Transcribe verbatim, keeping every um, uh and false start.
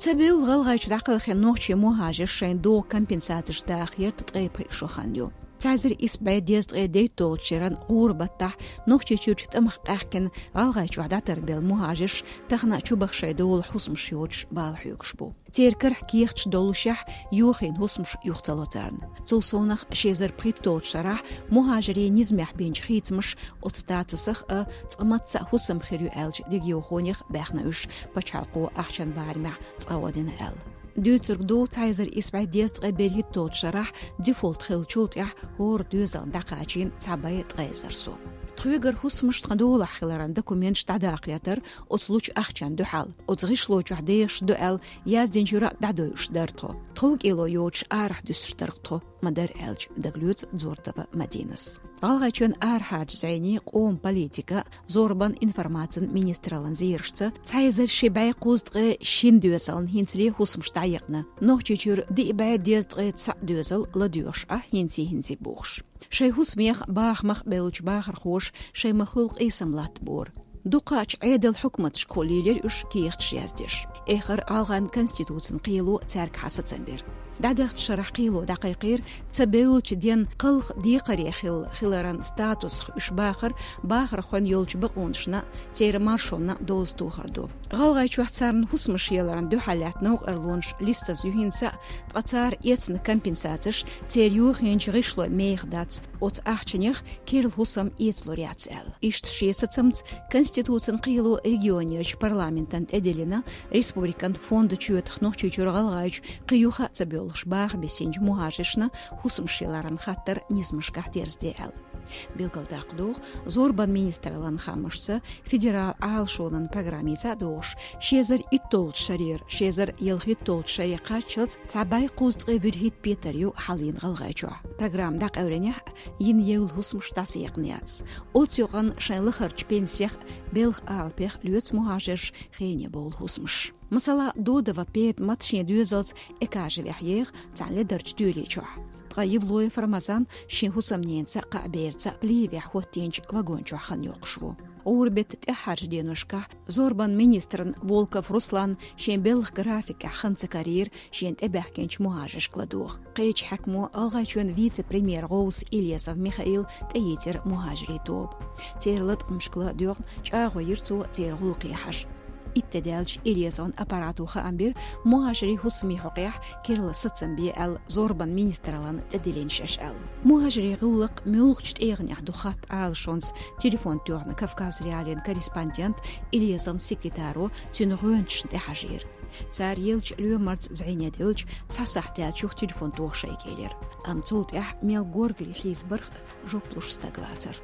Ца бевлла ГӀалгӀайчу дӀакхелхина нохчий мухӀажарш шайн догӀу компенсацеш даха яртӀа ткъе пхи шо хан ю. Цхьа эзар исс бӀе дезткъе дейтталгӀачу шеран гӀуран баттахь Нохчийчуьрчу тӀамах къаьхкина ГӀалгӀайчохь дӀатарбелла мухӀажарш тахана чубаха шайн долахь хӀусамаш йоцуш бала хьоьгуш бу. Церан карахь кехаташ доллушехь, йохийна хӀусамаш юха ца ло царна. Цул совнах ши эзар пхийтталгӀачу шарахь мухӀажарийн низамехь бинчу хийцамаш оцу статусах а, цкъа мацца а хӀусам хир ю аьллачу дегайовхонех а баьхна уьш пачхьалкхо ахчан барамехь цкъа а дина аьлла. Дуьйцург ду, цхьа эзар исс бӀе дезткъе берхӀитталгӀачу шарахь дефолт хиллачул тӀаьхьа хӀора доьзална дӀакхачийна цхьа бӀе ткъе эзар сом. Тхоьгара хӀусамаш тхан долахь хиларан документаш дӀадаккха дара оцу лучу ахчанна дуьхьал. Оцу гӀишло чохь дехаш ду аьлла яздинчуьра а дӀадойуш дара тхо. Тхов кӀело йоцуш арахь дуьсуш дара тхо, ма-дарра аьлча, дагалоьцу Дзортова Мадинас. ГӀалгӀайчоьнан арахьарчу зӀене, къоман политикан, зорбанан, информацин министраллан зерашца, цхьа эзар ши бӀе кхузткъе шина доьзална хӀинцале хӀусамаш дӀаекъна. Нохчийчуьра диъ бӀе дезткъе цхьаъ доьзал ладоьгӀуш Ӏа хӀинций-хӀинций бохуш. Шайн хӀусамех а, бахамах а бевллачу бахархоша шайн ма-хуьллу къийсам латтабора. Дукхачу Ӏедалан хьукматашкахула лелира уьш кехаташ яздеш. Эххар а ГӀалгӀайн Конституцин кхело цаьрга хьан сацам бира. ДӀадаханчу шарахь кхело дӀакхайкхийра, ца бевллачу денна кхалха декхаре хилла хиларан статусах уьш бахар бахархойн йолчу бакъонашна а, церан маршонна а доза тохар ду. ГӀалгӀайчохь царна хӀусамаш яларна дуьхьал лаьтта новкъарлонаш листаза ю хӀинца а, ткъа цара эцна компенсацеш церан йохийначу гӀишлойн мехах дац, оцу ахчанех керла хӀусам эцалур яц аьлла. Иштта шен сацамца Конституцин кхело регионерчу парламентана тӀедиллина республикан фондан чоьтах Нохчийчуьра ГӀалгӀайчу кхин юха а ца боьлхуш баха бисинчу мухӀажаршна хӀусамаш яларан хаттар низамашкахь дерзаде аьлла. Билгалдаккха догӀу, зорбанан министраллан хаамашца, федералан Ӏалашонан программица а догӀуш, ши эзар итталгӀачу шарера ши эзар ялхитталгӀачу шаре кхаччалц цхьа бӀе кхузткъе вуьрхӀитта петар ю хьалийна ГӀалгӀайчохь. Программа дӀакъевлинехь а, йина евлла хӀусамаш дӀасаекъна яц. Оццу юкъанна шайн лахарчу пенсех а, белхан алапех а лоьцу мухӀажарша хене бовла хӀусамаш. Масала, Додова Петамат шен доьзалца Экажевехь еха цхьана ледарчу доьли чохь. Ткъа Евлоев Рамазан шен хӀусамненца а, кхаа берца а Плиевехь хӀоттийначу вагон чохь хан йоккхуш ву. ГӀуран беттан тӀаьххьарчу деношкахь зорбанан министрна Волков Русланна шен белхан графикехь хан ца карийра шена тӀебаьхкинчу мухӀажаршка ладогӀа. Кхечу хьаькамо ГӀалгӀайчоьнан вице-премьер ГӀовса Илезов Михаила тӀеийцира мухӀажарийн тоба. Церан латкъамашка ладоьгӀна чӀагӀо йира цо церан гӀуллакхе хьажа. Итт де даьлча Илезовн аппарато хаам бира, мухӀажарийн хӀусамийн хьокъехь керла сацам бе аьлла зорбанан министраллана тӀедиллина шаьш аьлла. МухӀажарийн гӀуллакх муьлхачу тӀегӀанехь ду хатта Ӏалашонца телефон тоьхна Кавказ.Реалиин корреспондента Илезовн секретаро цуьнан гӀоьнчашна тӀехьажийра. Цара еллачу лоьмарца зӀене девлча, цхьа сахьт даьлча юха телефон тоха шайга элира. Амма цул тӀаьхьа мел горгали хьийзабарх а жоп луш стаг вацара.